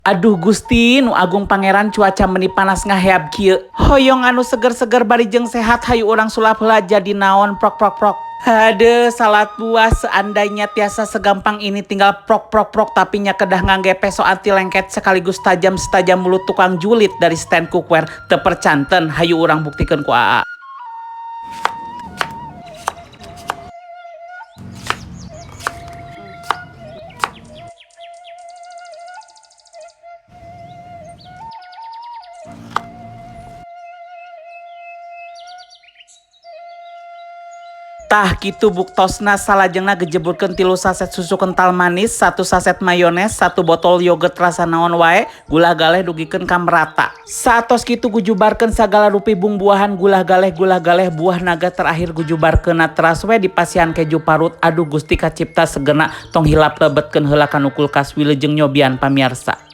Aduh Gusti nu Agung Pangeran, cuaca meni panas ngaheab kieu. Hoyong anu seger-seger bari jeung sehat, hayu urang sulap heula jadi naon, prok prok prok. Hadeh, salad buah seandainya tiasa segampang ini, tinggal prok prok prok, tapi nya kedah ngangge peso anti lengket sekaligus tajam setajam mulut tukang julid dari stand cookware. Teu percanten, hayu urang buktikeun ku Aa. Tah, kitu buktosna. Salajengna gejeburkeun 3 saset susu kental manis, 1 saset mayones, 1 botol yogurt rasa naon wae, gulah galeh dugikeun ka merata. Saatos kitu gujubarkeun sagala rupi bumbuahan, gulah galeh, gulah galeh, buah naga terakhir gujubarkeunna, teras we dipasihan keju parut. Aduh Gusti kacipta segerna, tong hilap lebetkeun heula kanu kulkas. Wilujeng nyobian, pamiarsa.